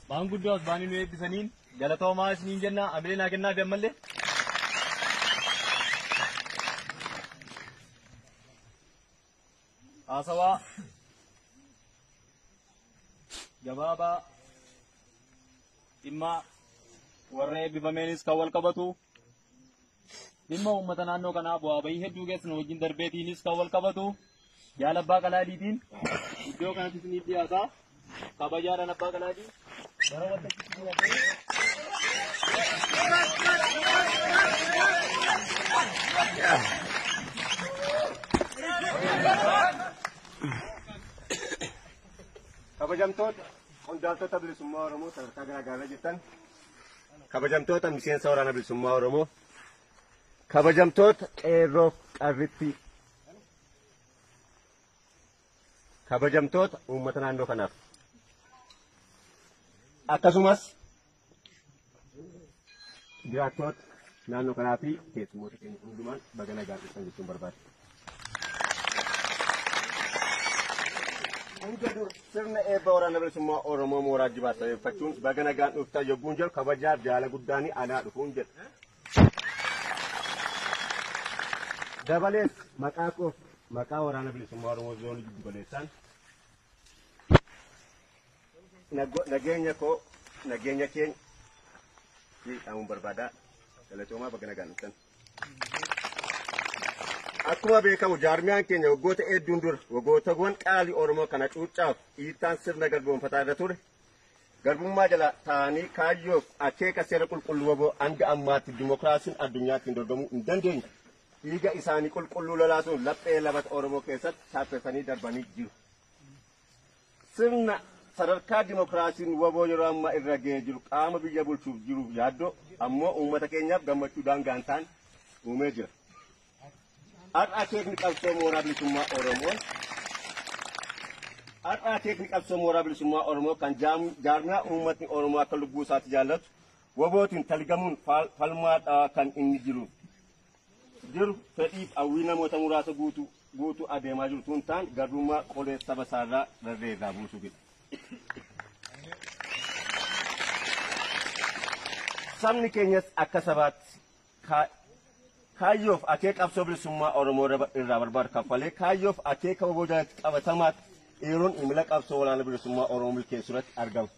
Maanguddoo as baanii nu eebbisaniin galatoomaa isiniin jenna amilee naa kennaa fi ammallee. Haasawaa gabaabaa dhimma warra eebbifameenis kan wal qabatu dhimma uummata naannoo kanaa bu'aa bahii hedduu keessa nu wajjin darbeetiinis kan wal qabatu jaala abbaa qalaadiitiin iddoo kanatti isiniif dhiyaata. Kabajaadhaan abbaa qalaadii gara waltajjiitti dhiyaatee. Kabajamtoota qondaaltota bilisummaa Oromoo sadarkaa garaa garaa jirtan, kabajamtoota miseensa waraana bilisummaa Oromoo, kabajamtoota qeerroo qarritti, kabajamtoota uummata naannoo kanaaf, akkasumas jiraattoota naannoo kanaa fi keessummoota keenya hundumaan baga nagaan dhuftan jechuun barbaada. Hunda dura sirna eebba waraana bilisummaa Oromoo mooraa Jibaat sababeeffachuun baga nagaan dhuftan yogguun jedhu kabajaaf jaala guddaanii anaa dhufuun jedha. Dabalees maqaa koof maqaa waraana bilisummaa Oromoo zoonii giddu galeessaan nageenya koo nageenya keenya fi dhaamuun barbaada. Galatoomaa baga nagaan dhuftan. Akkuma beekamu jaarmiyaan keenya waggoota hedduun dura waggootawwan qaalii Oromoo kana cuuccaaf dhiittaan sirna garboomfataa irra ture. Garbummaa jala taa'anii kaayyoof akeeka seera qulqulluu waboo hanga ammaatti dimokiraasiin addunyaatti hin dorgomuu hin dandeenye. Dhiiga isaanii qulqulluu lolaasuun laphee labata Oromoo keessatti chaappessanii darbanii jiru. Sirna sadarkaa dimokiraasiin waboo yeroo ammaa irra ga'ee jiru qaama biyya bulchuuf jiruuf yaaddoo ammoo uummata keenyaaf gammachuu daangaa hin taane uumee jira. Har'a akeekni qabsoo mooraa bilisummaa Oromoo Har'a akeekni qabsoo mooraa bilisummaa Oromoo kan jaarmiyaa uummatni Oromoo akka lubbuu isaatti jaallatu wabootiin talgamuun falmaa dhawaa kan inni jiru jiru fedhiif hawwii namoota muraasa guutuu guutuu adeemaa jiru tun ta'an garbummaa qolee saba isaarraa rarree irraa buusuufidha. Sabni keenyas akka sabaatti kaayyoof akeeka qabsoo bilisummaa Oromoo irraa barbaadu kaffalee kaayyoof akeeka waboo jalatti qabatamaatti eeruun imala qabsoo waraana bilisummaa Oromoo milkeessuu irratti argama.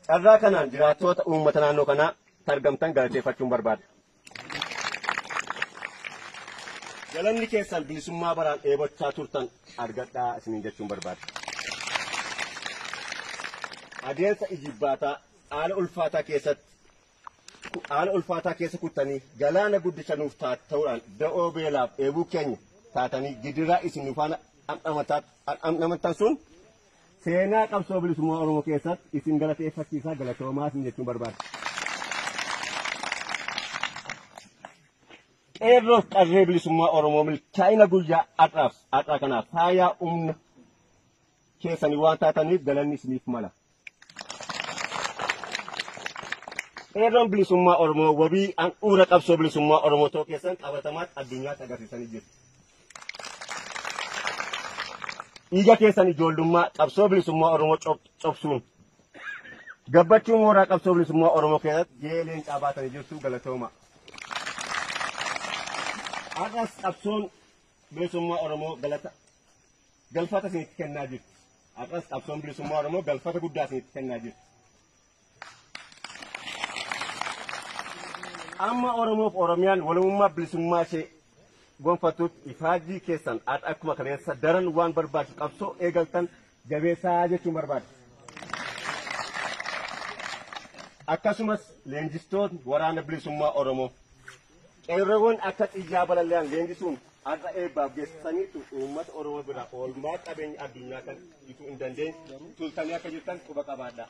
Carraa kanaan jiraattoota uummata naannoo kanaa argamtan galateeffachuun barbaada. Galanni keessan bilisummaa baraan dheebochaa turtan argadhaa isiniin jechuun barbaada. Adeemsa ijibbaataa haala ulfaataa keessatti haala ulfaataa keessa kuttanii galaana guddicha nuuf ta'uudhaan da'oo beelaaf dheebuu keenya taatanii gidiraa isin nu faana dhamdhamattan sun seenaa qabsoo bilisummaa Oromoo keessatti isin galateeffachiisaa galatoomaa isin jechuun barbaada. Qeerroof qarree bilisummaa Oromoo milkaa'ina guyyaa har'aaf har'aa kanaaf faayaa humna keessanii waan taataniif galanni isiniif mala. Qeerroon bilisummaa Oromoo wabii handhuura qabsoo bilisummaa Oromoo ta'uu keessan qabatamaatti addunyaatti agarsiisanii jiru. Dhiiga keessan ijoollummaa qabsoo bilisummaa Oromoo cobsuun gabbachuu mooraa qabsoo bilisummaa Oromoo keessatti gahee leencaa baatanii jirtu galatooma. Har'as qabsoon bilisummaa Oromoo galata galfata isinitti kennaa jirti. Har'as qabsoon bilisummaa Oromoo galfata guddaa isinitti kennaa jirti. Amma Oromoof Oromiyaan walummaa bilisummaa ishee gonfattutti ifaajii keessan har'a akkuma kaleessa daran waan barbaachisu qabsoo eegaltan jabeessaa jechuun barbaada. Akkasumas leenjistoonni waraana bilisummaa Oromoo qeerroowwan akka xiyyaa balalli'an leenjisuun har'a eebbaaf geessisaniitu uummata Oromoo bira oolmaa qabeenya addunyaa kan bituu hin dandeenye tultanii akka jirtan quba qabaadha.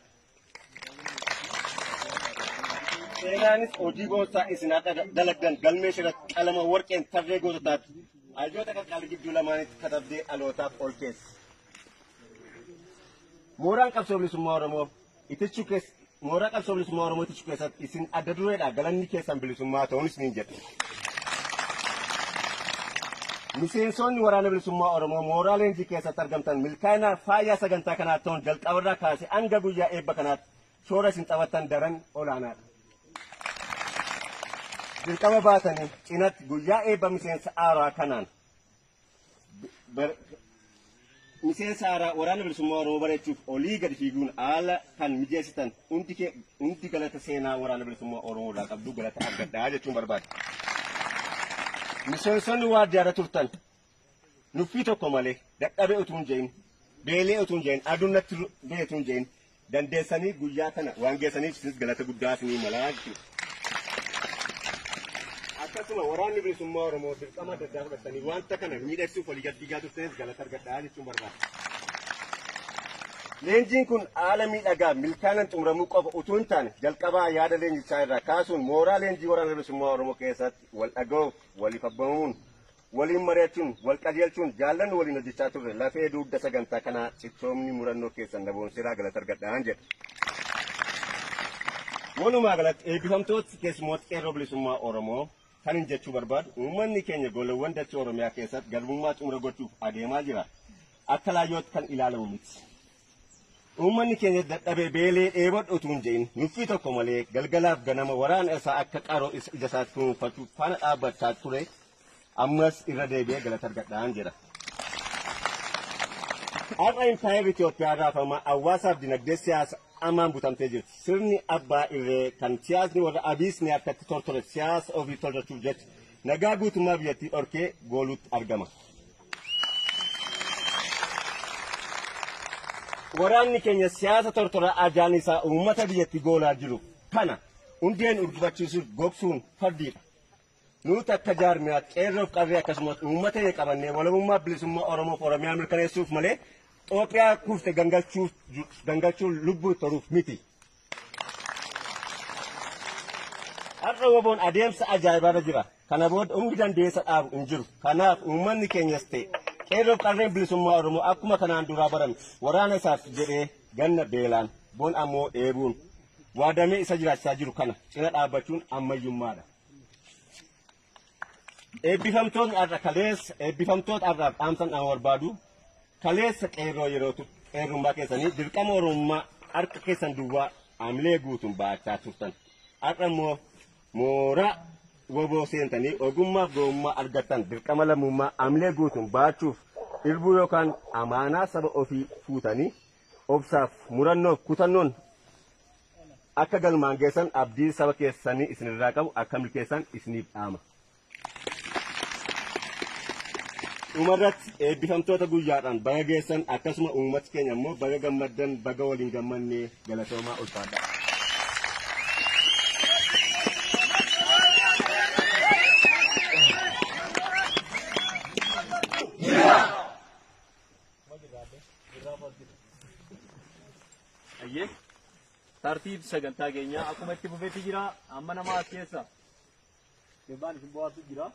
Seenaanis hojii boonsaa isin har'a dalagdan galmee irratti qalama warqeen tarree goototaatti hayyoota qaqqaalii gidduu lamaanitti katabdee dhalootaaf ol keessa. Mooraan qabsoo bilisummaa Oromoo itichuu keessa mooraa qabsoo bilisummaa Oromoo itichuu keessatti isin adda dureedha galanni keessan bilisummaa ta'uun isiniin jedha. Miseensonni waraana bilisummaa Oromoo mooraa leenjii keessatti argamtan milkaa'ina faayyaa sagantaa kanaa ta'uun jalqabarraa kaasee hanga guyyaa eebba kanaatti shoora isin taphattan daran olaanaadha. Dirqama baatanii cinatti guyyaa eebba miseensa haaraa kanaan miseensa haaraa waraana bilisummaa Oromoo bareechuuf olii gadi fiiguun haala kan mijeessitan hundi galata seenaa waraana bilisummaa Oromoo irraa qabdu galata argadhaa jechuun barbaada. Miseensonni waardiyyaarra turtan nuffii tokko malee dadhabee utuu hin jedhin, beelee utuu hin jedhin, aduun natti ba'e utuu hin jedhin dandeessanii guyyaa kana waan geessaniif isinis galata guddaa isinii malaa jechuudha. Akkasuma waraanni bilisummaa Oromoo dirqama adda addaa fudhatanii wanta kana miidhagsuuf walii gad fiigaa turtanis galata argadhaa jechuun barbaada. Leenjiin kun haala miidhagaa milkaa'inaan xumuramuu qofa utuu hin taane jalqabaa yaada leenjichaa irraa kaasuun mooraa leenjii waraana bilisummaa Oromoo keessatti wal dhaga'uuf, waliif abboomamuun, waliin mari'achuun, wal qajeelchuun jaallanni waliin hojjechaa turre lafee dugda sagantaa kanaa cichoomni murannoo keessan daboonseeraa galata argadhaan jedha. Walumaa galatti eebbifamtoota keessummoota qeerroo bilisummaa Oromoo kan hin jechuu barbaadu uummanni keenya golawwan dachee Oromiyaa keessatti garbummaa xumura gochuuf adeemaa jira. Akka laayyootti kan ilaalamu miti. Uummanni keenya dadhabee beelee dheebodhu utuu hin jedhin nuffii tokko malee galgalaaf ganama waraana isaa akka qaroo ija isaatti kunuunfachuuf faana dhaabbachaa ture ammas irra deebi'ee galata argadhaan jedha. Har'a impaayerri Itoophiyaa raafamaa hawaasaaf dinagdee siyaasa amaan butamtee jirti. Sirni abbaa irree kan siyaasni warra abiisni harkatti tortore siyaasa ofii tolfachuuf jecha nagaa guutummaa biyyattii dhorkee gooluutti argama. Waraanni keenya siyaasa tortoraa ajaan isaa uummata biyyattii goolaa jiru kana hundeen urgufachiisuuf gogsuun fardiidha. Nuti akka jaarmiyaatti qeerroof qarree akkasumas uummata keenya qabannee walabummaa bilisummaa Oromoof Oromiyaa mirkaneessuuf malee Itoophiyaa kufte gangalchuun lubbuu toruuf miti. Har'a woboon adeemsa ajaa'ibaarra jira. Kana booda humni dandeessa dhaabu hin jiru. Kanaaf uummanni keenyas ta'e qeerroof qarreen bilisummaa Oromoo akkuma kanaan duraa barame waraana isaaf jedhee ganna beelaan bon ammoo dheebuun waadamee isa jiraachisaa jiru kana cina dhaabbachuun ammayyummaadha. Eebbifamtoonni har'a kaleessa eebbifamtoota har'aaf dhaamsan dhaan barbaadu kaleessa qeerroo yeroo qeerrummaa keessanii dirqama Oromummaa harka keessan duwwaa hamilee guutuun baachaa turtan. Har'a immoo mooraa woboo seentanii ogummaaf gowwummaa argattan dirqama lammummaa hamilee guutuun baachuuf irbuu yookaan amaanaa saba ofii fuutanii obsaaf murannoof kutannoon akka galmaan geessan abdii saba keessanii isinirraa qabu akka milkeessan isiniif dhaama. Dhumarratti eebbifamtoota guyyaadhaan baga geessan akkasuma uummati keenya immoo baga gammaddan baga waliin gammannee galatoomaa ulfaadha. Ayyee tartiib sagantaa keenyaa akkuma itti fufetti jira amma nama as keessa dhibbaan isin bohaarsu jira.